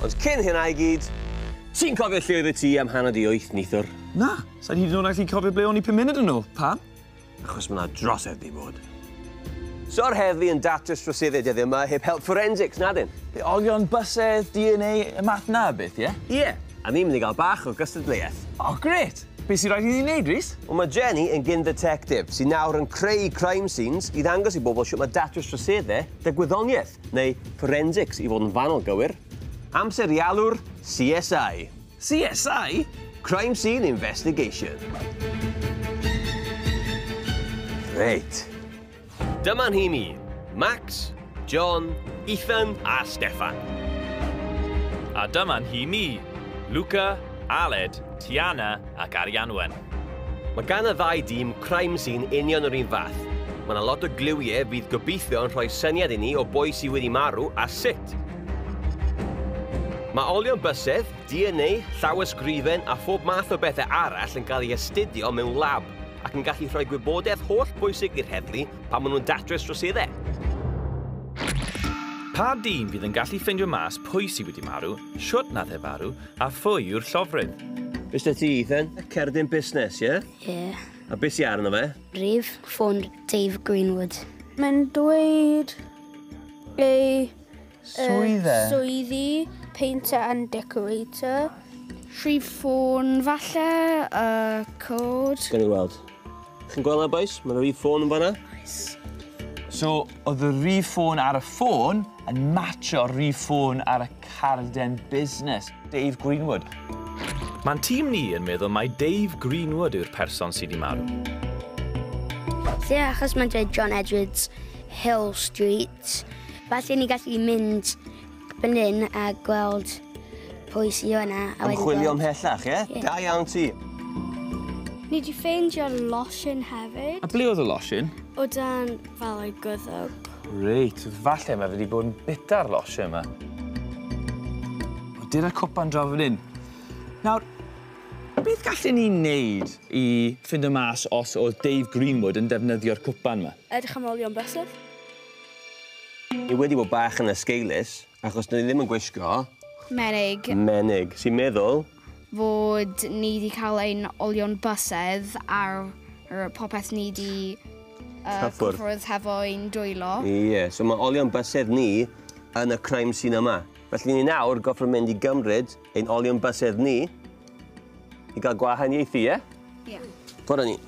Ond cyn hynna i gyd, ti'n cofio lle oeddet ti am 7:30 neithiwr? Na, sa'n hyd yn oed gallu cofio ble o'n i 5 munud yn ôl. Pam? Achos mae 'na drosedd 'di bod. So'r heddlu yn datrys troseddau dyddiau yma heb help forensics, nadyn? Be, olion bysedd, DNA, y math 'na o beth, ie? Ie, a ni'n mynd i gael bach o gystadleuaeth. O, grêt! Be sy'n rhaid i ni wneud, Rhys? Wel, mae Jenny yn gyn-ddetective sy'n nawr yn creu crime scenes i ddangos i bobl shwt mae datrys troseddau 'da gwyddoniaeth, neu forensics i fod yn fanwl gywir. Amser i alw'r CSI. CSI? Crime Scene Investigation. Reit. Dyma'n nhîm i. Max, John, Ethan a Steffan. A dyma'n nhîm i. Luca, Aled, Tiana ac Arianwen. Mae gan y ddau dîm crime scene union yr un fath. Mae yna lot o gliwiau fydd gobeithio yn rhoi syniad i ni o bwy sydd wedi marw a sut. Mae olion bysedd, DNA, llawysgrifen a phob math o bethau arall yn cael ei astudio mewn lab ac yn gallu rhoi gwybodaeth holl bwysig i'r heddlu pan maen nhw'n datrys troseddau. Pa dîm fydd yn gallu ffeindio mas pwy sydd wedi marw, shwt nath e farw, a phwy yw'r llofrudd? Be sy 'da ti, Ethan? Cerdyn busnes, ie? Ie. A beth sy arno fe? Rhif ffôn Dave Greenwood. Mae'n dweud ei Swydd e? swyddi, painter and decorator. Rhif ffôn falle, cod. Gawn ni weld. Chi'n gweld 'na, boys? Mae 'na rhif ffôn yn fan'na. So, oedd y rhif ffôn ar y ffôn yn matcho'r rhif ffôn ar y carden busnes, Dave Greenwood. Mae'n tîm ni yn meddwl mai Dave Greenwood yw'r person sydd wedi marw. Ie, achos mae'n dweud John Edwards, Hill Street. Falle ni gallu mynd fan hyn a gweld pwy sydd yna. A wedyn Ymchwilio gweld- ymhellach, ie? Ie. Da iawn ti. Ni wedi ffeindio losin hefyd. A ble oedd y losin? O dan fel ei gwddwg. Reit, falle mae fe wedi bod yn bita'r losin yma. O, dyna'r cwpan draw fan hyn. Nawr, beth gallen ni wneud i ffindo mas os oedd Dave Greenwood yn defnyddio'r cwpan yma? Edrych am olion bysedd. Ni wedi bod bach yn esgeulus, achos dyn ni ddim yn gwisgo Menig menig, sy'n meddwl fod ni wedi cael ein olion bysedd ar popeth ni wedi Cyffwrdd. cyffwrdd hefo ein dwylo. Ie, so mae olion bysedd ni yn y crime scene yma. Felly ni nawr goffod mynd i gymryd ein olion bysedd ni i gael gwahaniaethu, ie? Ie. Ffwrdd â ni.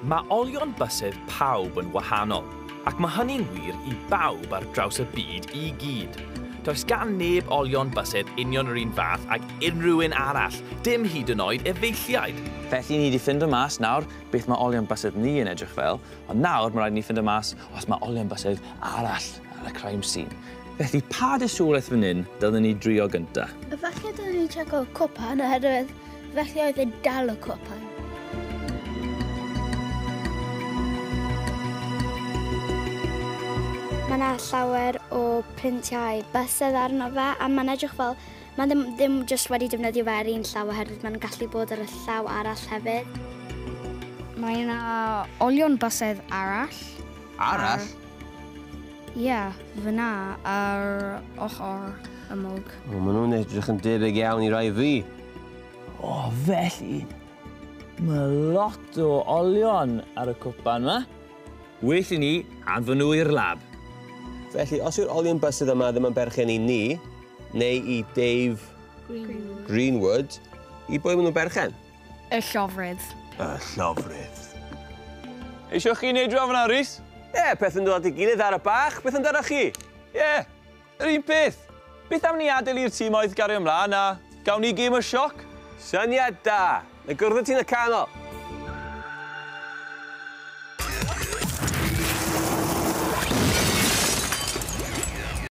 Mae olion bysedd pawb yn wahanol, ac mae hynny'n wir i bawb ar draws y byd i gyd. Does gan neb olion bysedd union yr un fath ag unrhyw un arall, dim hyd yn oed efeilliaid. Felly ni wedi ffindo mas nawr beth mae olion bysedd ni yn edrych fel, ond nawr mae rhaid ni ffindo mas os mae olion bysedd arall ar y crime scene. Felly pa dystiolaeth fan hyn dylen ni drio gynta? Falle dylen ni checo cwpan oherwydd felly oedd e'n dal y cwpan. Mae yna llawer o printiau bysedd arno fe a mae'n edrych fel mae ddim jyst wedi defnyddio fe ar un llaw oherwydd mae'n gallu bod ar y llaw arall hefyd. Mae yna olion bysedd arall. Arall? Ie, yeah, fyna ar ochr y mwg. O, maen nhw'n edrych yn debyg iawn i rai fi. O, felly, mae lot o olion ar y cwpan yma. Well i ni anfon nhw i'r lab. Felly, os yw'r olion bysedd yma ddim yn berchen i ni, neu i Dave Greenwood, i bwy maen nhw'n berchen? Y llofrudd. Y llofrudd. Eisiau chi wneud draw fyna, Rhys? Ie, peth yn dod at ei gilydd ar y bach. Beth amdano chi? Ie, yr un peth. Beth am ni adael i'r tîmoedd gario ymlaen a gawn ni gêm o sioc? Syniad da. Na gwrdd ti'n y canol.